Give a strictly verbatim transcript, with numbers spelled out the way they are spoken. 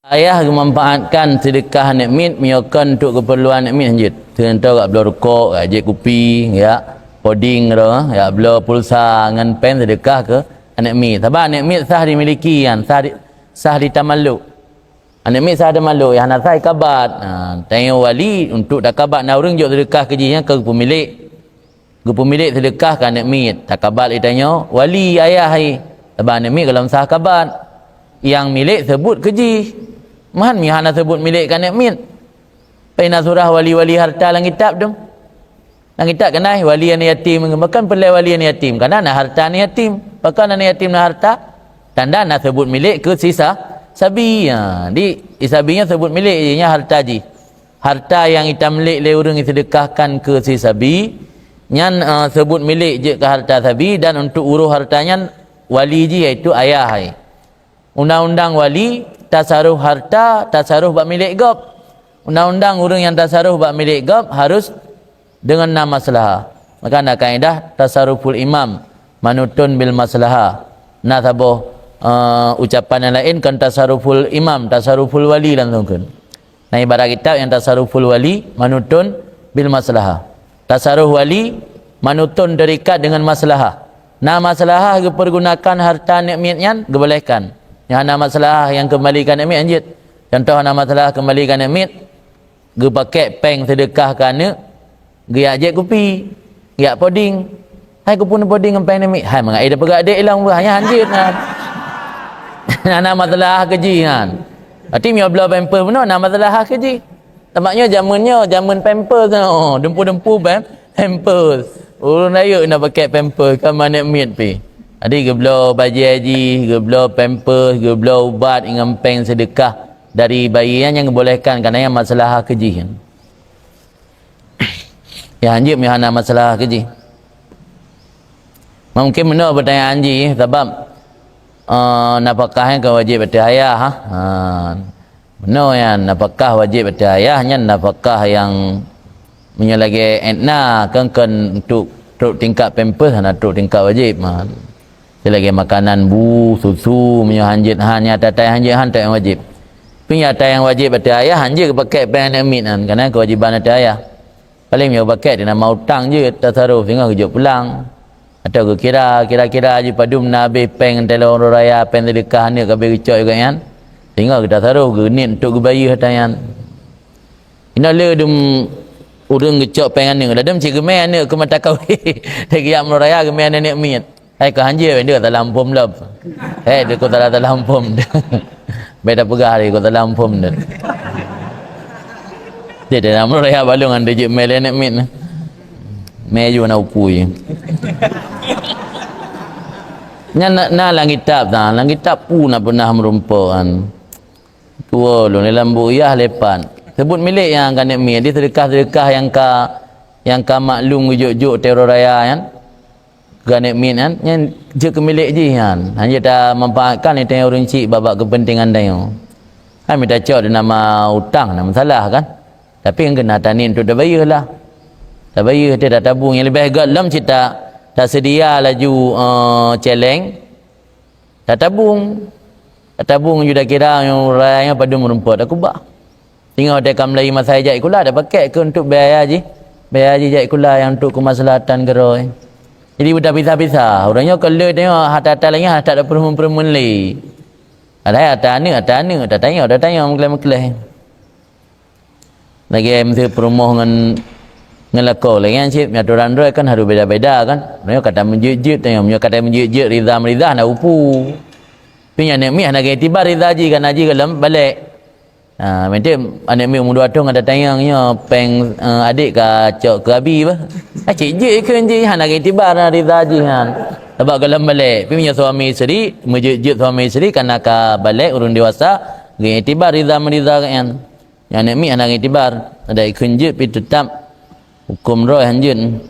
Ayah geumanfaatkan seudeukah aneuk miet meunyoe kon untuk keupeurluan aneuk miet hanjeuet. Seuntoh jak bloe rukok, jak jép kupi, jak poding, jak bloe pulsa ngon péng seudeukah keu aneuk miet. Sabab aneuk miet sah dimiliki nyan, sah di, sah ditamalluk. Aneuk miet sah ditamalluk, nyang hana sah ikabat. Ha, tanyoe wali untuk takabat, na ureuëng jok seudeukah keu jih nyan keu peumilék. Geupeumilék seudeukah keu aneuk miet, takabat lé tanyoe wali ayah hai. Sabab aneuk miet gohlom sah kabat. Nyang milék seubut keu jih. Meuhan meunyo hana seubut milék keu aneuk miet. Pai na surah wali-wali harta lam kitab tu. Lam kitab keunan wali aneuk yatim, bahkan peureulée wali aneuk yatim, karena na harta aneuk yatim. Bahkan aneuk yatim na harta, tanda na seubut milék keu si sa-, sabi. Ha, di, si sabi nyan seubut milék jih, nyan harta jih. Harta nyang itamlek lé ureuëng iseudeukahkan keu si sabi, nyan, eh, seubut milék jeuet keu harta sabi dan untuk urus harta nyan wali jih, yaitu ayah hai. Undang-undang wali, tasaruf harta, tasaruf bak milék gob. Undang-undang ureuëng nyang tasaruf bak milék gob harus deungon na maslahah. Maka na kaedah tasaruful imam manutun bil maslahah. Na saboh, eh, ucapan nyang laén kon tasaruful imam, tasaruful wali langsung kheun. Na ibarat kitab nyang tasaruful wali manutun bil maslahah. Tasaruf wali manutun terikat dengan maslahah. Na maslahah geupeurgunakan harta aneuk miet nyan, geubolehkan. Nyang hana maslahah nyang keumbalikan aneuk miet hanjeuet. Contoh hana maslahah keumbalikan aneuk miet, geupakék péng seudeukah keu aneuk, geujak jép kupi, geujak poding. Hai keupeue poding ngon péng aneuk miet? Hai mangat éh tapeugah adék ilong beuh, nyan hanjeuet nyan. Hana maslahah keu jih nyan. Berarti meunyoe bloe pampers bunoe na maslahah keu jih. Teuma nyoe jameun nyoe, jameun pampers nyoe. Dumpeue-dumpeue pam-, pampers. Ureuëng rayeuk na pakék pampers, ka aneuk miet pih. Jadi geubloe bajée jih, geubloe pampers, geubloe ubat ngon péng seudeukah dari bayi nyan nyang geubolehkan, karena nyan maslahah keu jih. Ya, hanjeuet meuhana maslahah keu jih. Mungkin meunoe pertanyaan jih, sabab, eh, nafakah nyan ka wajéb ateueh ayah, ha. Ha. Meunoe nyan, nafakah wajéb ateueh ayah nyan nafakah nyang meunyoe lagée edna, kon, kon trok, trok tingkat pampers, hana trok tingkat wajéb, ha. Lagée makanan bu, susu, meunyoe hanjeuet han, nyang ata-ata nyang hanjeuet han, ata nyang wajéb. Tapi nyang ata nyang wajéb ateueh ayah, hanjeuet geupakék péng aneuk miet nyan, karena keuwajéban ateueh ayah. Paléng meunyoe pakék di nama utang jeuet, tasaruf singoh geujok pulang. Atawa geukira, kira-kira jih padum na habéh péng teuloe uroe raya, péng seudeukah aneuk ka habéh geucok geuh nyan. Singoh geutasaruf, geuniet untuk geubayeue ata nyan. Inoe le dum ureuëng geucok péng aneuk, ladum cit geumé aneuk keu mata kawé. Teugiak uroe raya geumé aneuk miet. Hai ka hanjeuet, wenda salah phon lom. Hai, deuh ka salah-salah phon. Beda peugah deuh ka salah phon deuh. Jadi dalam raya balong anda jeuet mé lé aneuk miet. Mé ju na upui. Nyan na, na lam kitab ta, lam kitab peue na peunah meureumpok kan. Tuwo lôn dalam buku yah lepat. Seubut milék nyang ka aneuk miet, di seudeukah-seudeukah nyang ka, nyang ka maklum geujok-jok teuro raya nyan. Keu aneuk miet nyan, nyan jeuet keu milék jih nyan. Hana tamanfaatkan lé tanyoe ureuëng chik bak-bak keupeuntengan tanyoe. Kan mita cok di nama utang, hana masalah kan? Tapi nyang keuneuk taniet untuk tabayeue lah. Tabayeue teuh, tatabong, nyang leubeh gét lom cit ta, taseudia laju, eh, celeng. Tatabong. Tatabong ju takira nyang raya nyoe padum rumpot takubah. Singoh watée ka meulayeue masa jak sikula, tapakék keu untuk biaya jih. Biaya jih jak sikula nyang untuk keumaslahatan keudroe. Jadi, beuta pisah-pisah. Uroe nyoe keu lheueh tanyoe harta-harta lagée nyan hana tapeureumeun-peureumeun lé. Padahai harta aneuk, harta aneuk, harta tanyoe, harta tanyoe meukleh-meukleh. Lagée miseue peurumoh ngon, ngon lakoe, lagée nyan cit, atoran droe kan harôh beda-beda kan. Meunyoe ka tameujeuet-jeuet tanyoe, meunyoe ka tameujeuet-jeuet, ridha-meurida, hana upu. Tapi nyan aneuk miet hana geuiktibar ridha jih, karena jih gohlom balek. Ha, meuntée aneuk miet umur dua thon ka tatanyong nyoe péng, eh, adék ka cok keu abi bah. Ha, cit jeuet kheun jih, hana geuiktibar ridha jih nyan. Sabab gohlom balek. Tapi meunyoe suami isteri, meujeuet-jeuet suami isteri, karena ka balek ureuëng dewasa, geuiktibar ridha-meurida geuh nyan. Nyang aneuk miet hana geuiktibar, adak ikheun jeuet pih teutab huköm droe hanjeuet.